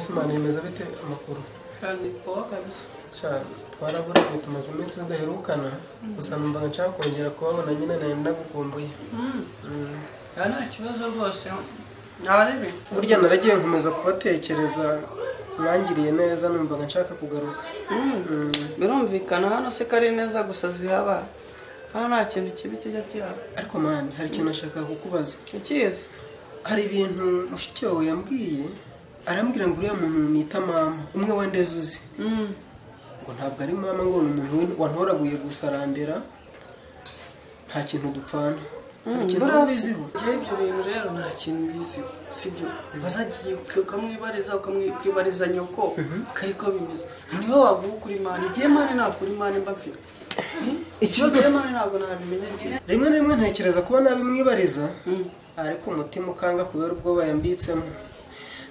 None se Imana imeze bite amakuru? Kandi poa kabisa. Cyane twaraburanye tumaze iminsi tudaherukana, gusa numvaga nshaka kongera kubabona nyine nari ndagukumbuye. Nta kibazo rwose. Ntarebe. Burya naragiye nkomeza kubatekereza, mwangiriye neza numvaga nshaka kugaruka. Birumvikana hano se kari neza gusa zihaba. Hano nta kintu kibi kijya kihaba. Ariko man, hari ikintu nashaka kukubaza. Ikizi? Hari ibintu mushiki wawe yambwiye, arambwira ngo uriya muntu nita mama, umwe wandeze uzi. Ngo ntabwo ari mama, ngo ni umuntu wantoraguye gusa arandera, nta kintu dupfana. Ibyo bintu rero nta kintu mbiziho, sibyo? Bazagiye ukamwibariza ukamwibariza nyoko kariko bimeze. Niwe waguha kuri mani, igihe mani nta kuri mani mba mfite. Ikibazo mani ntabwo nabimenya ngiye. Rimwe na rimwe ntekereza kuba nabimwibariza, ariko umutima ukanga kubera ubwoba yambitsemo.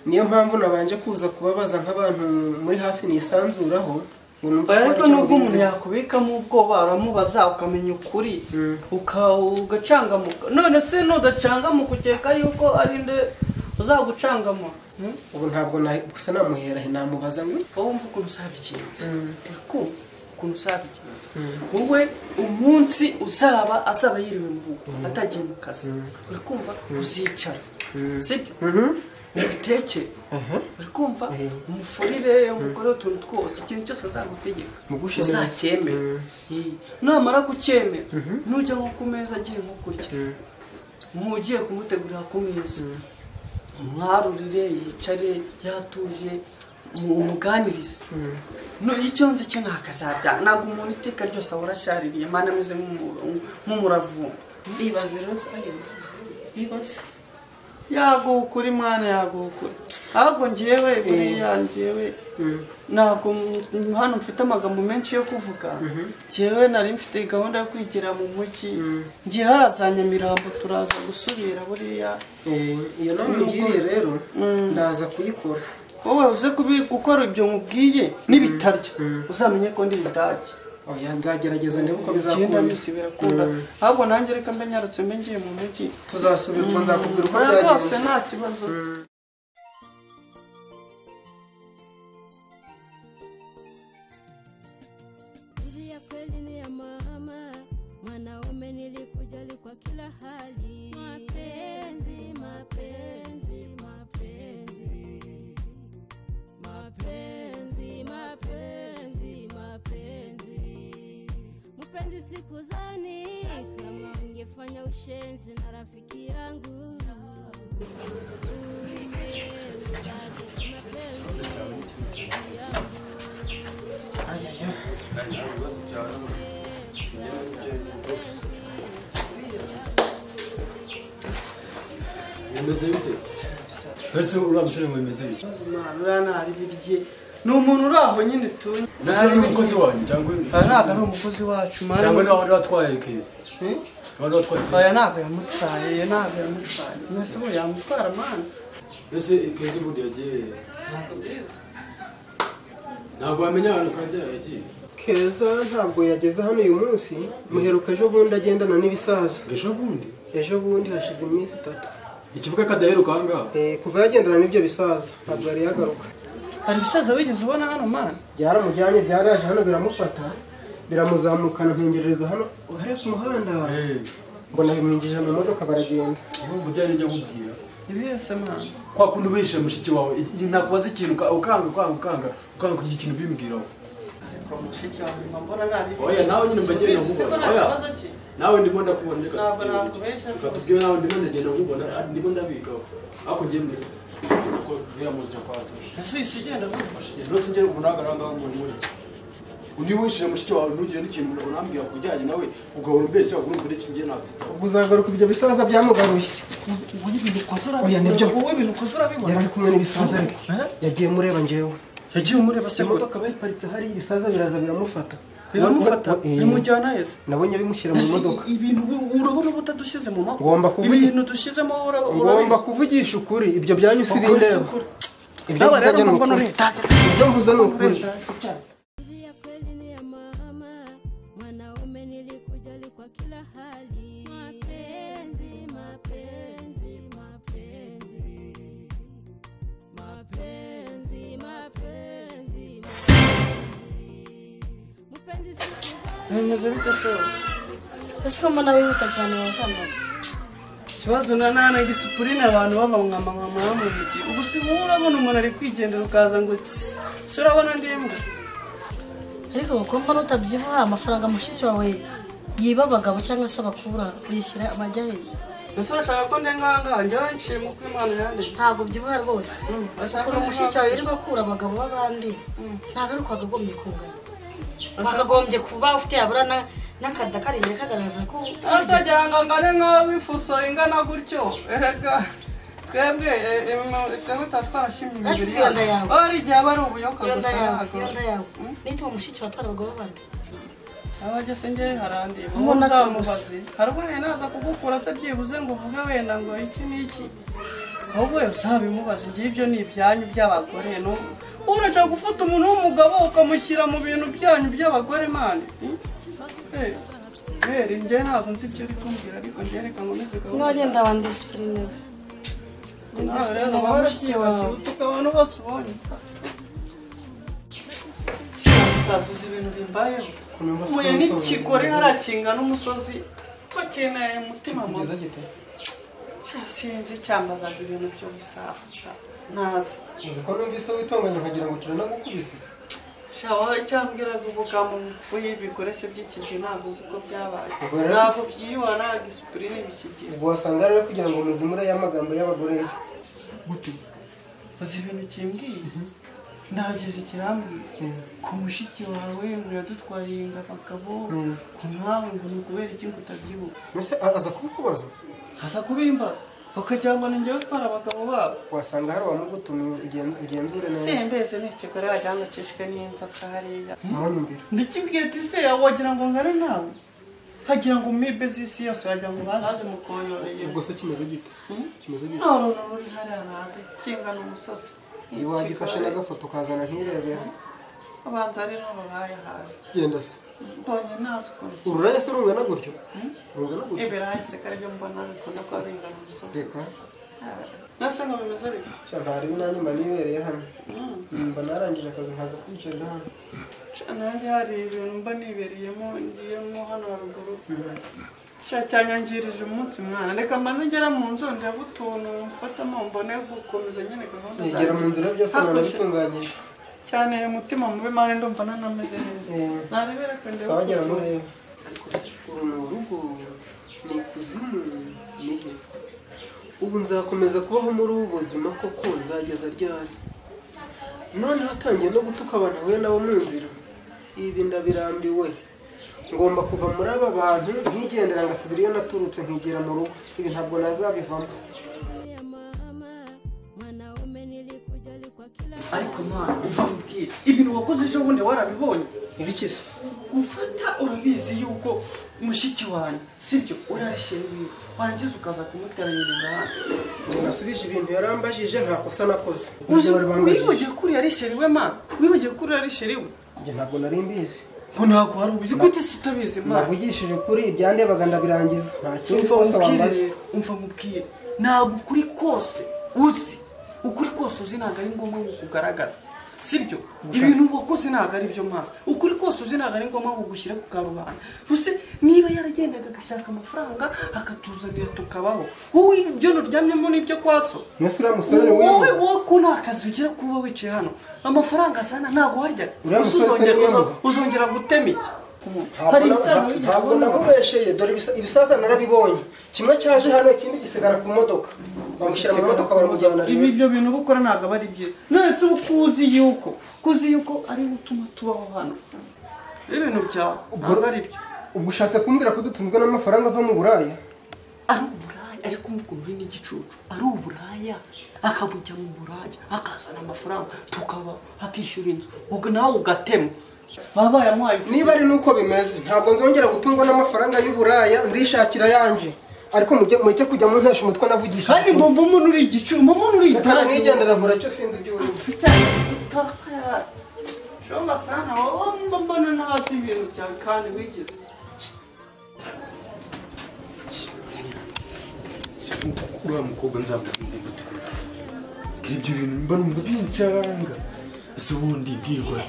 Niyo mpamvu nabanje kuza kubabaza nk'abantu muri hafi nisanzuraho. Ariko nubwo umuntu yakubikamo ubwoba uramubaza ukamenya ukuri ugacangamuka. None se nudacangamuka ukeka yuko ari nde uzagucangamo? Ubu ntabwo gusa namuhera namubaza ngo wowe wumva ukuntu uzabigenza. Ukumva ukuntu uzabigenza. Wowe umunsi uzaba azaba yiriwe mu rugo atagiye mu kazi, uri kumva uzicara, sibyo? Umutekere, uri kumva umufurire, umukore utuntu twose, ikintu cyose azagutegeka uzacyemera. Namara kucyemera nujya nko ku meza agiye nko kurya, mugiye kumutegurira ku meza, umwarurire yicare yatuje, umuganirize. Icyo nzi cyo ntakazabya, ntabwo umuntu iteka ryose ahora ashaririye mana ameze nk'umuravumba. Ibaze rero, ibaze yaguha ukuri mwana, yaguha ukuri. Ahubwo njyewe buriya njyewe ntabwo hano mfite amagambo menshi yo kuvuga. Njyewe nari mfite gahunda yo kwigira mu mujyi, ngiye haraza Nyamirambo turaza gusubira buriya. Iyo nama ungiriye rero ndaza kuyikora. Wowe uze gukora ibyo nkubwiye nibitarya uzamenye ko ndi indage. Oya nzagerageza ndebe uko bizakunda. Birakunda. Ahubwo nanjye reka mbe nyarutse mbe ngiye mu mujyi. Tuzasubira ubwo nzakubwira uko byagenze. Rwose nta kibazo. Ya kweli ni ya mama, mwanaume nilikujali kwa kila hali. Mapenzi, mapenzi, mapenzi. Mapenzi, mapenzi, mapenzi. Mpenzi sikuzani kama ungefanya ushenzi na rafiki yangu. Bimeze bite? Ese uriya musore ngo bimeze bite? Ni umuntu uri aho nyine tu. Ese ni umukozi wanyu cyangwa? Ntabwo ari umukozi wacu mwana. Cyangwa niwe wari watwaye Keza? Wari watwaye Keza? Oya ntabwo yamutwaye, ntabwo yamutwaye. Mbese ubu yamutwara mwana. Ese Keza ubundi yagiye? Ntabwo mbizi. Ntabwo wamenya ahantu Keza yagiye? Keza ntabwo yageze hano uyu munsi, muheruka ejo bundi agendana n'ibisaza. Ejo bundi? Ejo bundi hashize iminsi 3. Ikivuga ko adaheruka aha ngaha? Kuva yagendana n'ibyo bisaza ntabwo yari yagaruka. Hari ibisaza wigeze ubona hano mwana? Byaramujyanye, byaraje hano biramufata, biramuzamukana nkengerereza hano hariya ku muhanda. Mbona bimwinjije mu modoka baragenda. Ubu byari njya nkubwira. Ibihese mwana. Kwa kundi ubihishe mushiki wawe, nakubaza ikintu ukanga ukanga ukanga ukanga kugira ikintu ubimbwiraho. Ariko mushiki wawe mbona nabi. Oya nawe nyine mbagenda nkubona. Oya nawe ndimo ndakubona reka. Ntabwo nakubesha. Tubwire nawe ndimo ndagenda nkubona, ndimo ndabikaho. Ariko ngiye mbere ko vya muzira kwanza. Ese usigenda nkubona. Rwose ngiye ubunagaranga ngo muri. Uniwishije mushiki wawe ntugire n'ikintu unambwira kujyanye nawe ugahora umbeshya urumva n'iki ngiye nakwita. Ubwo uzagaruka ibyo bisaza byamugaruye. Oya nibyo. Wowe ibintu ukoze urabibona. Yari kumwe n'ibisaza ariko. Yagiye mureba njyewe. Yagiye umureba se imodoka bayiparitse hari ibisaza biraza biramufata. Biramufata bimujyana heza. Nabonye bimushyira mu modoka. Ibintu urabona ubutadushyize mu maboko. Ngomba kuvuga ibintu dushyizemo urabona. Ngomba kuvugisha ukuri ibyo byanyu si bindeba. Ibyo mvuze ni ukuri. Ibyo mvuze ni ukuri. Mapenzi, mapenzi, mapenzi. Mapenzi, Bimeze bite se? Ese ko mbona wihuta cyane wakanaga. Ikibazo na nana disipurine abantu baba nkama mu mujyi. Ubu si wowe urabona umuntu ari kwigendera ukaza ngo tsi. Se urabona ndi imbwa. Ariko uko mbona utabyibuha amafaranga mushiki wawe yiba abagabo cyangwa se abakura uyishyira amajya hehe? Ese urashaka ko ndenganga njyewe nshima uko Imana yandemye. Ntabwo ubyibuha rwose. Ukuntu mushiki wawe yirirwa akura abagabo b'abandi ntabwo ari uko wakagombye kungana. Wakagombye kuba ufite yabura n'akada karinze kagaragaza ko azajya ngangane nk'abifuso ingana gutyo. Erega twebwe twebwe twarashimye imibiri yacu. Ari igihe aba ari ubuyoka gusa ntabwo. Nitwa mushiki watwara abagabo b'abandi. Abajya se njye harandi uzamubaze harubone naza kugukura se byibuze ngo uvuge wenda ngo iki n'iki ahubwo uzabimubaze ngiye ibyo ni ibyanyu by'abagore no urashaka gufata umuntu w'umugabo ukamushyira mu bintu byanyu by'abagore mani njye ntabwo nzi ibyo uri kumbwira ariko njye reka nkomeze gahunda nogenda wandisipurine utuka abantu bose ubonye sasuza ibintu bimbayeho muye n'ikigore harakinga n'umusozi bakeneye umutima mubi cyasinze cyambazaga ibintu byo gusaza ntazi uzi ko numvise witonganya nkagira ngo kiranagukubise shawa cyambwiraga ubugambo mupfuye ibigore se by'iki gihe ntabwo uzi uko byabaye ntabwo byiyuha nta disipurine b'iki gihe ubwo wasanga rero kugira ngo muzimure y'amagambo y'abagore nzi gute uzi ibintu kimbwiye ndageze kirambwiye ku mushiki wawe ngo yadutwariye abagabo ku nkawe ngo ni ukubera iki ngo utabyibuka mbese aza kubikubaza aza kubimbaza ukagira ngo ni njyewe utwara abagabo babo wasanga hari uwamugutumye ugenzure neza simbeze ni ikigore wagira ngo kishwe n'inzoka hariya mwanyumvira ndikibwiye ati se wagira ngo ngare nawe hagira ngo mibe z'isi yose wagira ngo baze mukonyoreye ubwo se kimeze gite kimeze gite no ruri hariya ntazi kingana umusozi iyo wagifashe n'agafoto ukazana nkirebera abanza ari n'ururaya hawe genda se mbonye ntazi ukuntu ururaya se rungana gutyo rungana gutyo ibirayi se kari byo mbona bikunda kuba bingana umusozi reka nase ngo bimeze bite ntari nanjye mba nibereye hano mba narangije akazi nkaza kwicarira hano nanjye hari ibintu mba nibereyemo ngiyemo hano haruguru cyanyangirije umunsi mwana reka mbanze ngera mu nzu ndebe utuntu mfatamo mbone gukomeza nyine gahunda zanjye ngera mu nzira byose nabitunganyije cyane umutima mubi mane ndumva nanameze neza narebera ko ndebe sawa gera murebe uru ni urugo ni ikuzimu ni he ubu nzakomeza kubaho muri ubu buzima koko nzageza ryari noneho atangiye no gutuka abantu ahuye nabo mu nzira ibi ndabirambiwe ngomba kuva muri aba bantu nkigendera ngasubira iyo naturutse nkigera mu rugo ibi ntabwo nazabivamo ariko mwana uva mubwira ibintu wakoze ejo bundi warabibonye ibiki se ufata urabizi yuko mushiki wanjye sibyo urarishye ibintu warangiza ukaza kumuteranyiriza hano nasubije ibintu yarambajije nta kosa nakoze wibagiwe ko uriya risheri we mwana wibagiwe ko uriya risheri we njye ntabwo nari mbizi ngo ntabwo wari ubizi gute se utabizi mwana navugishije ukuri ibyandebaga ndabirangiza nta kindi kosa wambaza umva mubwire ntabwo ukuri kose uzi ukuri kose uzi ntabwo ari ngombwa ngo kugaragaza sibyo ibintu wakoze ntabwo ari byo mwana ukuri kose uzi ntabwo ari ngombwa ngo gushyire ku karubanda gusa niba yaragendaga agashaka amafaranga akatuzanira tukabaho wowe ibyo uryamyemo n'ibyo kwa so wowe wowe ko nta kazi ugira kuba wicaye hano amafaranga azana ntabwo warya uzongera gutema iki ntabwo namubesheye dore ibisaza narabibonye kimwe cyaje hano ikindi gisigara ku modoka bamushyira mu modoka baramujyana rero ibi ibyo bintu ukora ntabwo aba ari byiza none se uba kuzi yuko ari gutuma tubaho hano ibintu byawe ntabwo ari byo ubwo ushatse kumbwira ko dutunzwe n'amafaranga ava mu Buraya ari uburaya ariko ukuntu uri n'igicucu ari uburaya akabujya mu Buraya akazana amafaranga tukaba akishyura inzu ubwo nawe ugatema baba yamuhaye niba ari nuko bimeze ntabwo nzongera gutungwa n'amafaranga y'uburaya nzishakira yanje ariko mujye kujya mu ntesha umutwe navugisha kandi ngo umuntu uri igicu umuntu uri itara nigendera nkora cyo sinzi ibyo uri shonga sana wowe mbona ntazi ibintu byawe kandi wigize uriya mukobwa nzamugenzi gute ibyo bintu mba numva bincanga ese ubundi ndirwa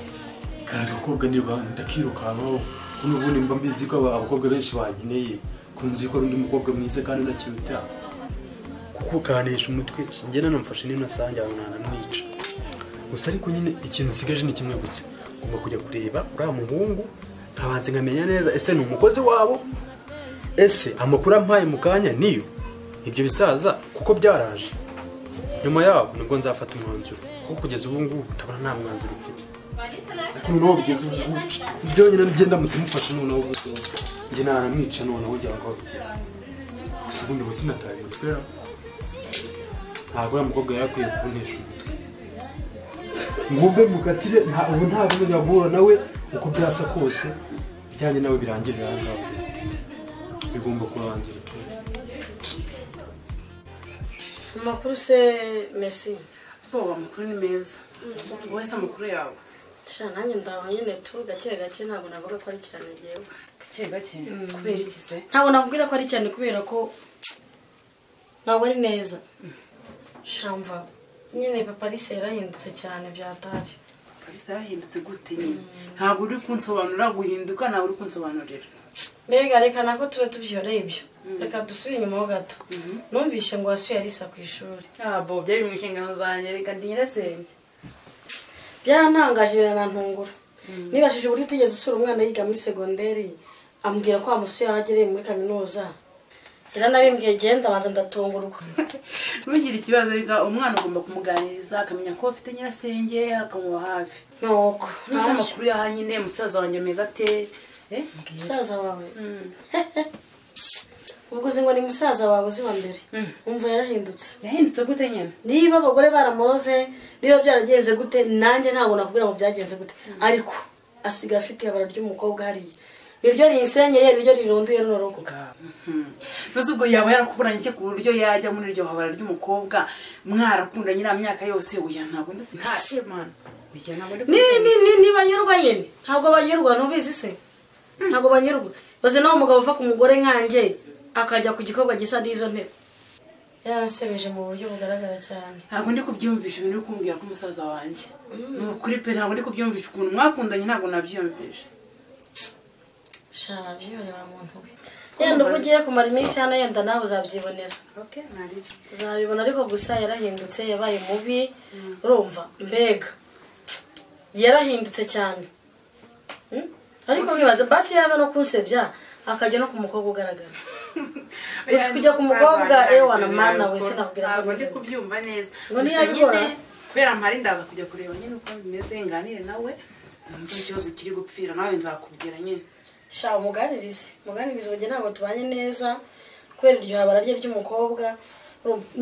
kari agakobwa ndirwa ndakirukankaho N'ubundi mba mbizi ko abakobwa benshi bankeneye, ko nzi ko undi mukobwa mwiza kandi unakiruta. Kuko kanisha umutwe njye nanamfashe ni nasange nanamwica. Gusa ariko nyine ikintu nsigaje ni kimwe gusa. Ngomba kujya kureba uriya muhungu nkabanza nkamenya neza ese ni umukozi wabo, ese amakuru ampaye mu kanya niyo ibyo bisaza kuko byaraje. Nyuma yabo nibwo nzafata umwanzuro, kuko kugeza ubu ngubu ndabona nta mwanzuro mfite. Ariko noneho bigeze ubu ngubu byonyine njye ndamutse mufashe noneho gusa njye nanamwica noneho kugira ngo bigeze. Gusa ubundi ubu sinataye umutwe, ntabwo uriya mukobwa yari akwiye kuntesha umutwe. Ngombe mukatire ubu ntabwo nzajya guhura nawe uko byasa kose, ibijyanye nawe birangirira aha ngaha, bigomba kurangira. Amakuru se Messi? Bo amakuru ni meza. Wowe se amakuru yawe? Sha nanjye ndaho nyine tu gake gake, ntabwo navuga ko ari cyane yewe. Gake gake kubera iki se? Ntabwo nakubwira ko ari cyane kubera ko ntabwo ari neza. Shamva nyine papa Alice yarahindutse cyane byatari. Alice yarahindutse gute nyine? Ntabwo uri kunsobanurira guhinduka, ntabwo uri kunsobanurira. Mbega reka nako tube tubyoreye ibyo. Reka dusubire inyuma ho gato. Numvishe ngo wasuye Alice ku ishuri. Ah bo byari mu nshingano zanjye, reka ndi nyirasenge. Byarantangaje biranantungura. Nibashije uburyo utigeze usura umwana yiga muri segonderi, ambwira ko wamusuye aho agereye muri kaminuza. Yaranabimbwiye genda banza ndatungurwa. Ntugire ikibazo, reka umwana ugomba kumuganiriza akamenya ko afite nyirasenge akamuba hafi. Nuko ntuzi amakuru yaha nyine musaza wanjye meza ate? Musaza wawe? Ubwo uzi ngo ni musaza wawe uzi wa mbere. Umva yarahindutse. Yahindutse gute nyine? Niba abagore baramuroze, niba byaragenze gute, nanjye ntabwo nakubwira ngo byagenze gute. Ariko asigaye afite ibara ry'umukobwa hariya. Niryo rinsenyeye, niryo rirunduye runo rugo. Mbese ubwo yaba yarakuburanye iki ku buryo yajya muri iryo habara ry'umukobwa mwarakundanye iriya myaka yose? Oya ntabwo nta mana. Oya ntabwo ni ni banyurwa nyine. Ntabwo banyurwa, ntubizi se? Ntabwo banyurwa. Baze naho umugabo uva ku mugore nkanjye akajya ku gikorwa gisa n'izo ntebe. Yaransebeje mu buryo bugaragara cyane. Ntabwo ndi kubyumvisha ibintu uri kumbwira ko umusaza wanjye. Ni ukuri pe ntabwo ndi kubyumvisha ukuntu mwakundanye, ntabwo nabyumvisha. Sha byore wa muntu we. Yenda uko ugiye kumara iminsi hano yenda nawe uzabyibonera. Okay, naribi. Uzabibona ariko gusa yarahindutse, yabaye mubi. Urumva mbega. Yarahindutse cyane. Ariko nkibaza basi yaza no kunsebya akajya no ku mukobwa ugaragara. Gusa kujya ku mukobwa ewa na mana we sinakubwira ko ndi kubyumva neza. Ngo ntiyabikora kubera mpari ndaza kujya kureba nyine uko bimeze nganire nawe, numva ikibazo kiri gupfira nawe nzakubwira nyine. Sha umuganirize, umuganirize ubwo ntabwo tubanye neza kubera iryo habara rye ry'umukobwa.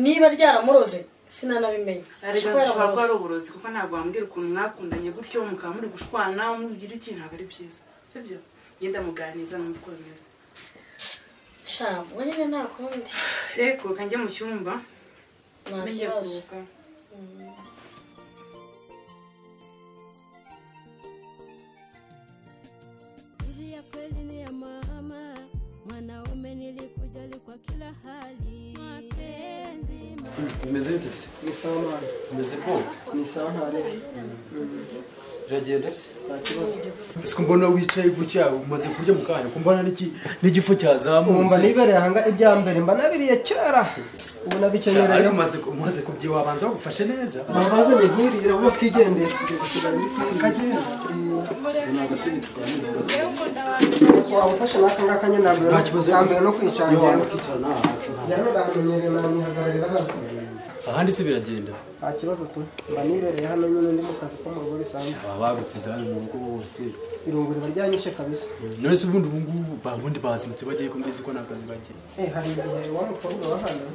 Niba ryaramuroze sinanabimenya. Ariko ashobora kuba ari uburozi kuko ntabwo wambwira ukuntu mwakundanye gutyo mukaba muri gushwana mugira iki, ntabwo ari byiza. Sibyo? Ngenda muganiza numva uko bimeze. Sha ubwo nyine nta kundi. Reko kanjye mu cyumba. Nta kibazo. Ya kweli ni ya mama, mwanaume nilikujali kwa kila hali. Mapenzi Umeze bite se? Ni sawa mwana. Umeze po? Ni sawa ntare. Biragenda se? Nta kibazo. Ese mbona wicaye gutya umaze kurya mu kanya, kumbona niki n'igifu cyazamutse. Umva nibereye ahanga ibya mbere mba nabiriye kera. Ubu nabikenyereye. Ariko umaze kubyiwa abanza bagufashe neza. Babaze nihurira bo twigendera. Kagenda. Wabufashe n'aka ngaka nyine ntabwo no kwicara njyewe ndahamenyereye nanihagararira hano. Ahandi se biragenda? Nta kibazo tu, mba nibereye hano nyine ndi mu kazi ko mu rugo bisanzwe. Baba bagusize hano mu rugo bose. Irungu riba ryanyishe kabisa. None se ubundi ubu ngubu babundi bazimutse bagiye ko mbizi ko nta kazi bagiye. Hari igihe wa mukobwa wa hano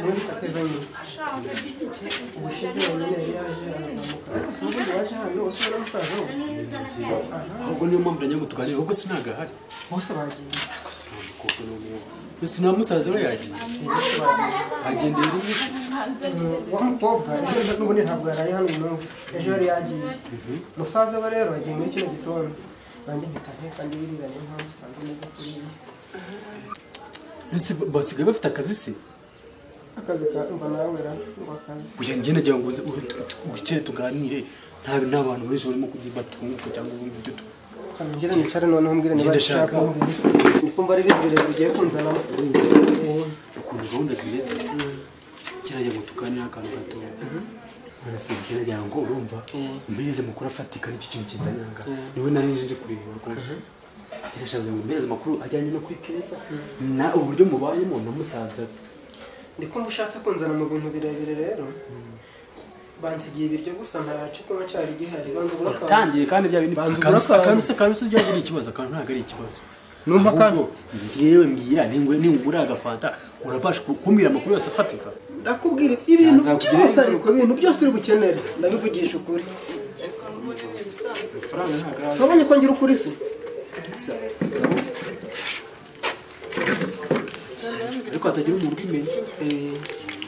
umwe bita Keza nyine. Ubushize nyine yari yaje arazamuka. Ariko se ubundi waje hano utuye na musaza we? Ahubwo niyo mpamvu ndagira ngo tuganire, ahubwo sinagahari. Bose bagiye. Ariko si umukobwa n'umwe. Mbese na musaza we yagiye. Agendeye rimwe. Wa mukobwa ejo n'ubundi ntabwo yaraye hano uyu munsi, ejo yari yagiye. Musaza we rero yagiye muri kino gitondo. Nanjye mpita nteka ndibirira, niyo mpamvu usanze neza kuri iyi. Mbese basigaye bafite akazi se? Akazi ka umva nawe ra ngo akazi. Oya njye nagira ngo wicare tuganire, nta n'abantu benshi barimo kujya batunguka cyangwa ubundi ibyo Ngira nicare noneho mbwire niba Ndashaka. ushaka kumbwira. Ndi kumva ari ibintu birebire ugiye kunzanamo. Ukuntu gahunda zimeze, kirajya ngo tuganire akantu gatoya. None se kirajya ngo urumva mpereze amakuru afatika, nicyo kintu kinzanye aha ngaha. Niwe nari nje kureba rwose. Kirashaka ngo mpereze amakuru ajyanye no kuri Keza na uburyo mubayemo na musaza we. Ndi kumva ushatse kunzana mu bintu birebire rero. Bansigiye ibiryo gusa ntacyo kunywa cyari gihari. Banza ubura akantu. Uratangiye kandi bya bindi. Banza ugure akantu. Akantu se byaba ari ikibazo, akantu ntabwo ari ikibazo. Numva akantu. Ahubwo njyewe mbwira ningura agafanta urabasha kumbwira amakuru yose afatika. Ndakubwira ibintu Azakugirira byose, ariko ibintu byose uri bukenere ndabivugisha ukuri. Amafaranga ntabwo ari Si wabonye ko ngira ukuri se? Ariko hatagira umuntu ubimenya.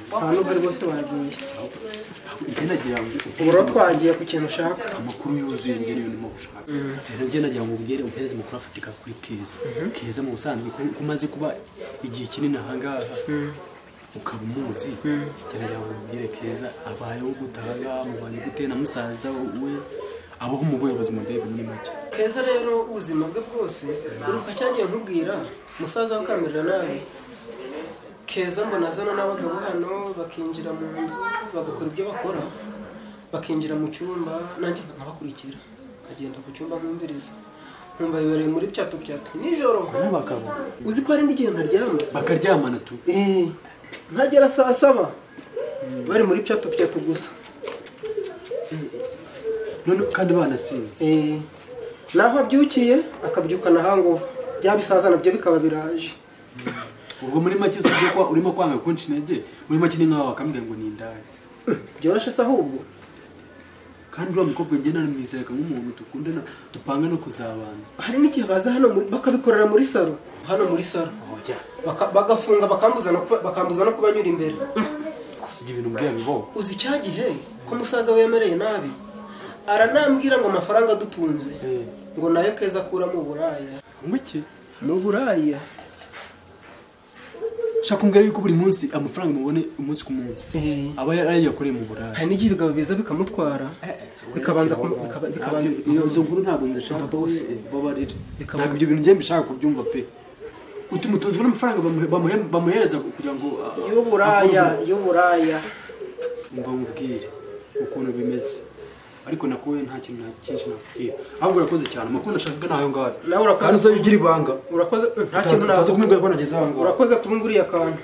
Nta nubwo rwose bagiye. Njye nagira ngo Ubu rero twagiye ku kintu ushaka. Amakuru yuzuye njye niyo ndimo gushaka. Rero njye nagira ngo ubwire umpereze amakuru afatika kuri Keza. Keza mu busanzwe ko umaze kuba igihe kinini aha ngaha ukaba umuzi, njye nagira ngo ubwire Keza abayeho gute aha ngaha, mubanye gute na musaza we, abaho mu buhe buzima mbega muri make. Keza rero ubuzima bwe bwose uruka cyagiye nkubwira musaza we akamerera nabi. Keza mbona azana n'abagabo hano bakinjira mu nzu bagakora ibyo bakora, bakinjira mu cyumba nanjye nkabakurikira, nkagenda ku cyumba nkumviriza, nkumva bibereye muri pyato pyato nijoro. N'abagabo Uzi ko hari n'igihe ntaryama? Bakaryamana tu. Nkagera saa saba bari muri pyato pyato gusa. None kandi banasinze. Naho abyukiye akabyukana hangover, bya bisaza nabyo bikaba biraje. Ubwo muri make usibye ko urimo kwanga kunca intege, muri make ni nkaho wakambwira ngo ni indaya. Byoroshe se ahubwo? Kandi uriya mukobwa njye naramwizeraga nk'umuntu dukundana dupanga no kuzabana. Hari n'igihe baza hano bakabikorera muri salo, hano muri salo. Oya. Bagafunga bakambuza no kubanyura imbere. Gusa ibyo bintu mbwira bibaho. Uzi cya gihe ko musaza we yemereye nabi, aranambwira ngo amafaranga adutunze ngo nayo Keza akura mu Buraya. Ngo iki? Mu Buraya. Shaka kumbwira yuko buri munsi amafaranga mubone umunsi ku munsi aba yarayakoreye mu Buraya. Hari n'igihe ibigabo biza bikamutwara bikabanza bikabanza. Iyo zo nkuru ntabwo nzishaka bose babarira. Ntabwo ibyo bintu njye mbishaka kubyumva pe. Utumutunzwe n'amafaranga bamuhereza kugira ngo y'Uburaya, y'Uburaya. Umva nkubwire ukuntu bimeze. Ariko nakuwe nta kintu na cyinshi nakubwira. Ahubwo urakoze cyane, amakuru nashakaga nayo ngayo. Nawe urakoze. Kandi uzajya ugira ibanga. Urakoze, nta kintu Utaza kumubwira ko nageze aho ngaho. Urakoze kuba nguriye akantu.